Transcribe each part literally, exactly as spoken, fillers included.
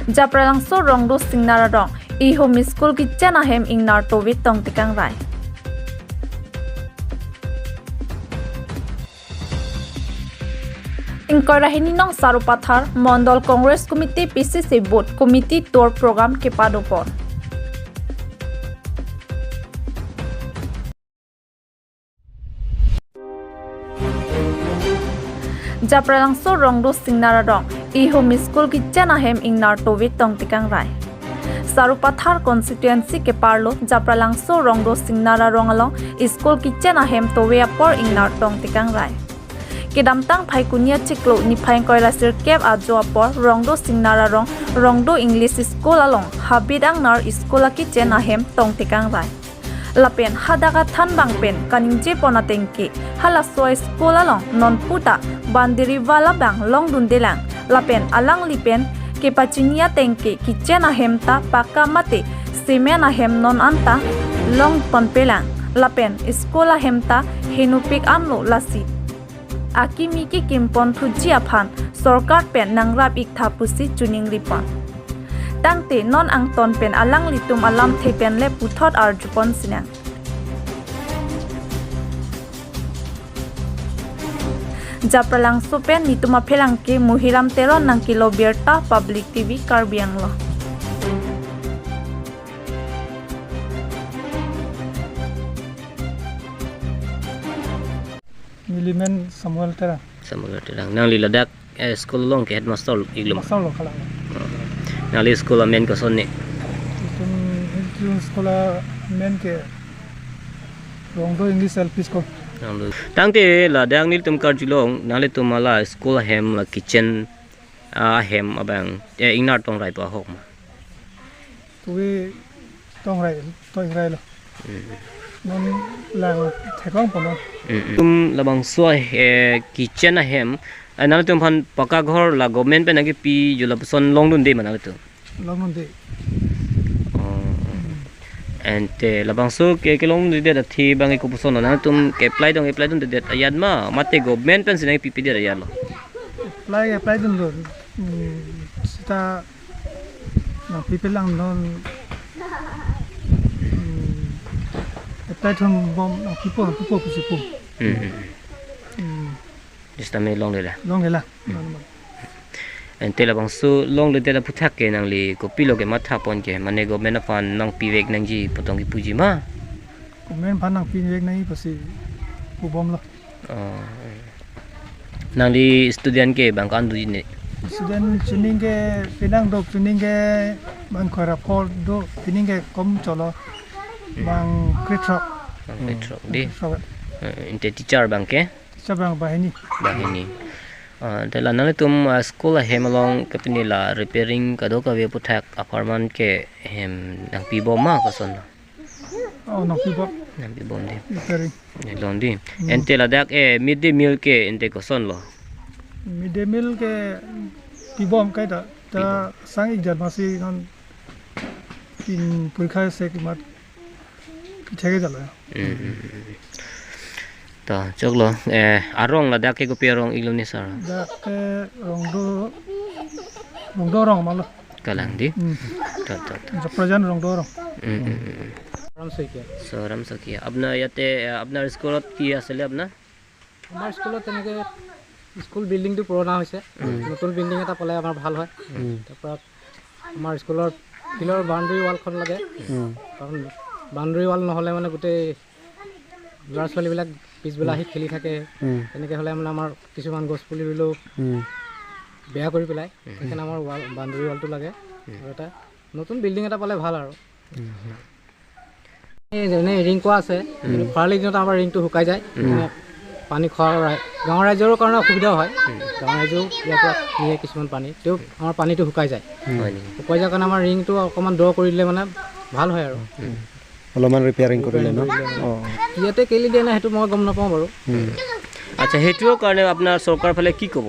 Japralangso Rongdo Singnar arong, Ihum School kitchen ahem ingnar tove tong tekang rai. Ingkoi ra hini nong Sarupathar, Mondol Congress Committee, P C C Booth Committee tour program kepadopon. Japralangso Rongdo Singnar arong, Ihum School kitchen ahem ingnar tove tong tekang rai. Sarupathar constituency keparlo Japralangso Rongdo Singnar arong along school kitchen ahem tove apor ingnar tong tekang rai. Kedamtang Phaikuni achiklo niphai ingkoi ra sirkep ajo apor Rongdo Singnar arong Rongdo English School along habit angnar school akitchen ahem tong tekang rai. Lapen hadak athan bang pen kaningjepon atengke, halaso school along non puta boundary wall abang longdundelang. Lapen alangli pen kepachini atengke kitchen ahem ta pakka mate cement ahem non anta longponpelang. Lapen school ahem ta henopik anlo, lasi akimi kekimpon thuji aphan sorkar pen nangrap iktha pusi choningripon. Tangte non angton pen alanglitum alamthe pen le puthot arjupon sinang. Japralangso pen netum apherangke Muhiram Teron nangkelo birta, Public T V Karbi Anglong. Neli men Samuel Terang. Samuel Terang. Nangli ladak, eh, school along ke headmaster iklo ma? Master lo kalang. Oh. Nangli school amen koson ne? Itum, itum school amen ke Rongdo English L P School. Rongdo. Tangte ladak nelitum karjulong, nanglitum hala school ahem la kitchen, ah, ahem abang, eh, ingnar tong rai pu ahok ma? Tove tong rai, tong rai lo. Hmm. Non lang theklongpon non. Hmm, hmm. Tum labangso, eh, kitchen ahem, eh, nangtum aphan pakka ghor la government pen nangkepi jo lapuson longdunde ma nangtum? Longdunde. Oh. Hmm. Ante labangso ke, kelongdunde athe bang ke kopuson lo, nangtum ke-apply dong, apply dundedet ajat ma, mate government pensi nangkepipedet ajat lo? Apply, apply dunlo. Hmm, seta nangpipelang non, hmm, apply thumbom, nangpipo, nangpipo pusi pu. Hmm, hmm, hmm. Hmm. Sitame longlelang. Longlelang. Hmm. Ante labangso longledet aphuthak ke nangli kopilo kemathapon ke, mane government aphan nangpivek nangji pu tong kipuji ma? Government aphan nangpivek nangji pusi pubomlo. Oh. Nangli student ke bang ko-an doji ne? Student chuning ke penang dok, chuning ke bang ingkoi ra pho do, pining ke kom cholo. Hmm. Bang krethrok. Bang krethrok, hmm, di. Krethrok. Eh, ante teacher bang ke? Teacher bang banghini. Banghini. Ah, ante la nangtum, ah, school ahem along kepini la repairing kadokave aphuthak apharman ke hem nangpibom ma koson lo? Oh, nangpibom. Nangpibom di. Repairing. Nilong di. Hmm. Ante ladak, eh, mid day meal ke ante koson lo? Mid day meal ke pibom kaita. Ta pibom. Sang ik jat masi non tin porikha se kemat pithek jalo. Hmm, hmm, hmm. To, choklo, eh, arong ladak ke kopi arong iklo ne sir? Dak ke Rongdo, Rongdo arong ma lo. Kalang di? Hmm. To, to, to. Japrajan Rongdo arong. Hmm, hmm, hmm, hmm. Soram Saikia. Soram Saikia. আপোনাৰ ইয়াতে, আহ, আপোনাৰ স্কুলত কি আছিলে আপোনাৰ? আমাৰ স্কুলত তেনেকে স্কুল বিল্ডিংটো পুৰণা হৈছে। উম। নতুন বিল্ডিং এটা পালে আমাৰ ভাল হয়। উম। তাৰ পৰা আমাৰ স্কুলৰ ফিল্ডৰ বাউণ্ডেৰী ৱালখন লাগে। উম। কাৰণ বাউণ্ডেৰী ৱাল নহ'লে মানে গোটেই ল'ৰা ছোৱালীবিলাক পিছবেলা আহি খেলি থাকে। উম। তেনেকে হ'লে মানে আমাৰ কিছুমান গছ পুলি ৰুলেও উম। বেয়া কৰি পেলায়। উম। সেইকাৰণে আমাৰ ৱাল, বাউণ্ডেৰী ৱালটো লাগে। উম। আৰু এটা নতুন বিল্ডিং এটা পালে ভাল আৰু। উম। এই যেনে ৰিং কোৱা আছে, উম। কিন্তু খৰালি দিনত আমাৰ ৰিংটো শুকাই যায়। উম। মানে পানী খোৱা ৰাই-, গাঁৱৰ ৰাইজৰো কাৰণে অসুবিধা হয়। উম। গাঁৱৰ ৰাইজেও ইয়াৰ পৰা নিয়ে কিছুমান পানী, তেও আমাৰ পানীটো শুকাই যায়। উম। হয় নেকি? শুকাই যোৱাৰ কাৰণে আমাৰ ৰিংটো অকণমান দ কৰি দিলে মানে ভাল হয় আৰু। উম। অলপমান ৰিপেয়াৰিং কৰিলে ন? ৰিপেয়াৰিং কৰিলে মানে। অ। ইয়াতে কেলে দিয়া নাই সেইটো মই গম নাপাওঁ বাৰু। উম। আচ্ছা, সেইটোৰ কাৰণে আপোনাৰ চৰকাৰৰ ফালে কি ক'ব?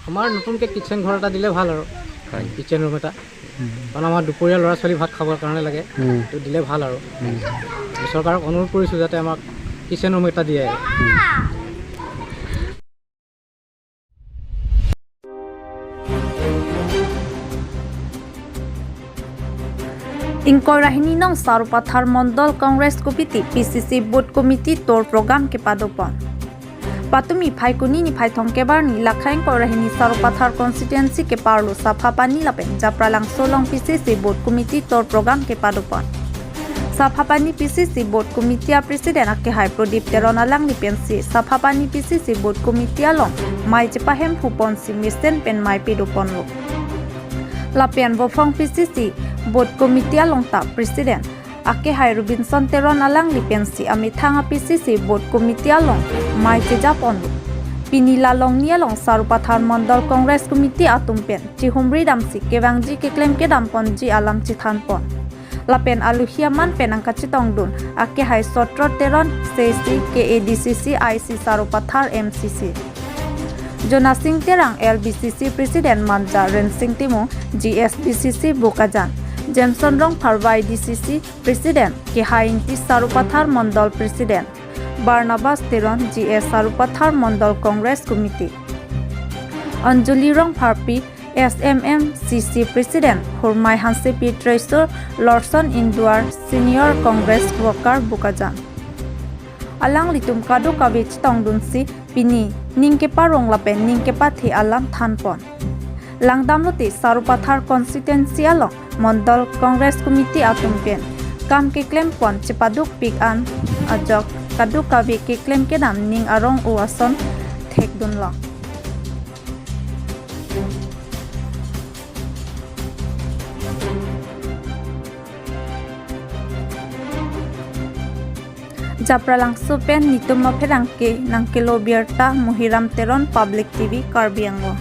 আমাৰ নতুনকে কিটচেন ঘৰ এটা দিলে ভাল আৰু। হয় নেকি? কিটচেন ৰুম এটা। উম। কাৰণ আমাৰ দুপৰীয়া ল'ৰা ছোৱালী ভাত খাবৰ কাৰণে লাগে। উম। সেইটো দিলে ভাল আৰু। উম। চৰকাৰক অনুৰোধ কৰিছোঁ যাতে আমাক কিটচেন ৰুম এটা দিয়ে। উম। Ingkoi ra hini nong Sarupathar Mondol Congress Committee, P C C Booth Committee tour program kepadopon. Patumi Phaikuni niphai thomkep arni lakha ingkoi ra hini Sarupathar constituency keparlo Saphapani lapen Japralangso along P C C Booth Committee tour program kepadopon. Saphapani P C C Booth Committee a President akehai Prodip Teron alangli pensi Saphapani P C C Booth Committee along mei chepahemphuponsi mesen pen mei padoponlo. Lapen Vophong P C C Booth Committee along ta President akehai Robinson Teron alangli pensi amethang a P C C Booth Committee along mei chejaponlo. Pini la longni along Sarupathar Mondol Congress Committee atum pen chihumri damsi kevangji keklem kedamponji alam chethanpon. Lapen alohi aman pen nangkachetongdun akehai Sotro Teron, C C, K A D C C, I C Sarupathar, M C C Jonasing Terang, L B C C President Manja Rensing Timung, G S B C C Bokajan, Jameson Rongphar, Y D C C President, kehai Ingti Sarupathar Mondol President Barnabas Teron, G S Sarupathar Mondol Congress Committee, Anjali Rongpharpi, S M M C C President, Hurmai Hansepi Treasurer, Lorson Induar, Senior Congress Worker Bokajan. Alanglitum kadokave chetongdunsi pini ning keparong lapen ning kepathe alam thanpon. Langdamlote Sarupathar constituency along Mondol Congress Committee atum pen kam keklempon chepadukpik an ajok kadokave keklem kedam ning arong-o ason thekdunlong. Japralangso pen netum apherangke nangkelo birta Muhiram Teron, Public T V, Karbi Anglong.